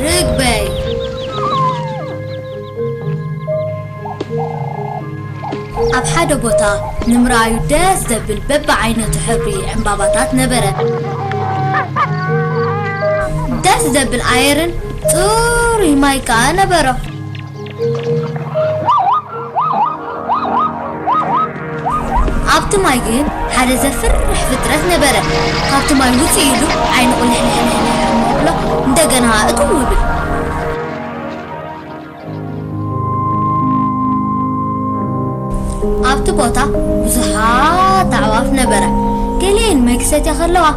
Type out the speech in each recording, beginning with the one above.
ርግበይ። ኣብ ሓደ ቦታ ንምርኣዩ ደስ ዘብል በብዓይነቱ ሕብሪ ዕምባባታት ነበረ። ደስ ዘብል ኣየርን ጽሩይ ማይ ከኣ ነበሮ። ኣብቲ ማይ ግን ሓደ ዘፍርሕ ፍጥረት ነበረ። ካብቲ ማይ ውጽእ ኢሉ ዓይኑ ቁልሕልሕልሕ እናበሎ እንደገና እትው ይብል። ኣብቲ ቦታ ብዙሓት ኣዕዋፍ ነበራ። ገሊኤን ማይ ክሰትያ ከለዋ፣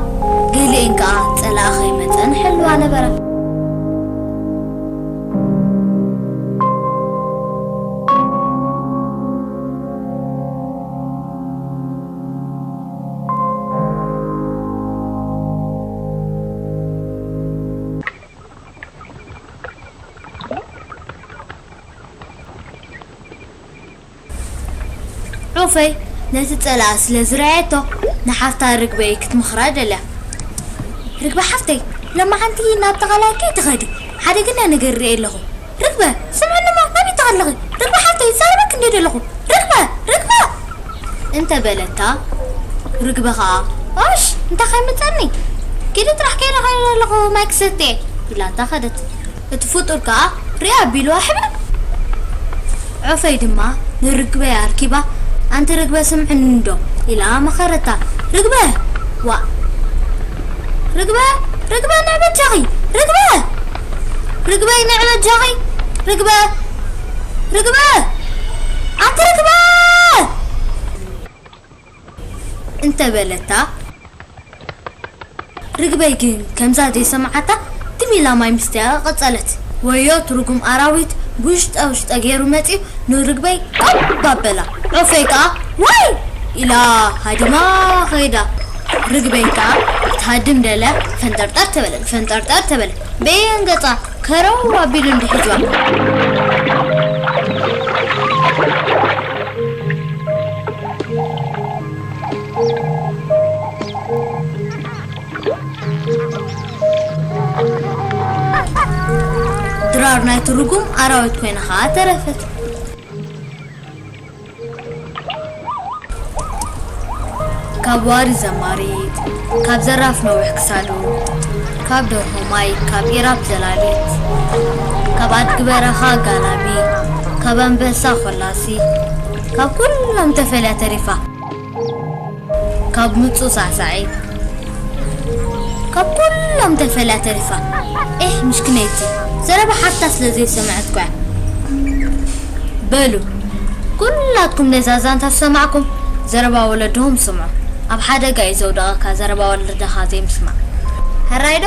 ገሊኤን ከኣ ጸላኢ ከይመጸን ይሕልዋ ነበራ። ዑፈይ ነቲ ጸላኣ ስለ ዝረኣየቶ፣ ንሓፍታ ርግበይ ክትምኽራ ደልያ። ርግበ ሓፍተይ፣ ሎማዓንቲ ናብ ተቓላይ ከይትኸዲ፣ ሓደ ግዳ ነገር ርእየ ኣለኹ። ርግበ፣ ስምዕኒ እሞ፣ ናበይ ትኸዲ ኣለኺ? ርግበ ሓፍተይ፣ ይዛረበኪ እንድየ ዘለኹ። ርግበ፣ ርግበ! እንተ በለታ፣ ርግበ ኸኣ፣ ዋሽ፣ እንታይ ከይምጸኒ? ኪዲ ጥራሕ ከይደ ከይደ ኣለኹ ማይ ክሰትየ፣ ኢላታ ኸደት። እቲ ፍጡር ከኣ ርኣ ኣቢልዋ ሕብዕ። ዑፈይ ድማ ንርግበ ኣርኪባ፣ ኣንቲ ርግበ ስምዕኒ እንዶ፣ ኢላ መኸረታ። ርግበ! ዋእ! ርግበ! ርግበ ንዕ በጃኺ! ርግበ! ርግበይ ንዕ በጃኺ! ርግበ! ርግበ! ኣቲ ርግበ! እንተ በለታ፣ ርግበይ ግን ከምዛ ዘይሰምዓታ ትም ኢላ ማይ ምስትያ ቀጸለት። ወዮ እቲ ርጉም ኣራዊት ብውሽጠ ውሽጠ ገይሩ መጺኡ ንርግበይ ቀብ ኣበላ። ዑፈይ ከኣ ዋይ ኢላ ሃዲማ ኸይዳ። ርግበይ ከኣ ክትሃድም ደለ ፈንጠርጠር ተበለ፣ ፈንጠርጠር ተበለ። በየን ገጻ ከረው ኣቢሉ እንዲ ሒዝዋ። ድራር ናይ ትርጉም ኣራዊት ኮይና ኸኣ ተረፈት። ካብ ዋሪ ዘማሪት፣ ካብ ዘራፍ ነዊሕ ክሳዱ፣ ካብ ደርሆ ማይ፣ ካብ ኢራብ ዘላሊት፣ ካብ ኣድጊ በረኻ ጋላቢ፣ ካብ ኣንበሳ ኾላሲ፣ ካብ ኩሎም ተፈልያ ተሪፋ። ካብ ምጹ ሳዕሳዒት፣ ካብ ኩሎም ተፈልያ ተሪፋ። ኤህ ምሽክነይቲ፣ ዘረባ ሓፍታ ስለ ዘይሰምዐት እኳ እያ። በሉ፣ ኩላትኩም ነዛ ዛንታ ዝሰማዕኩም፣ ዘረባ ወለድኹም ስምዑ። ኣብ ሓደጋ እዩ ዘውድቐካ ዘረባ ወለድኻ ዘይምስማዕ። ሕራይ ዶ?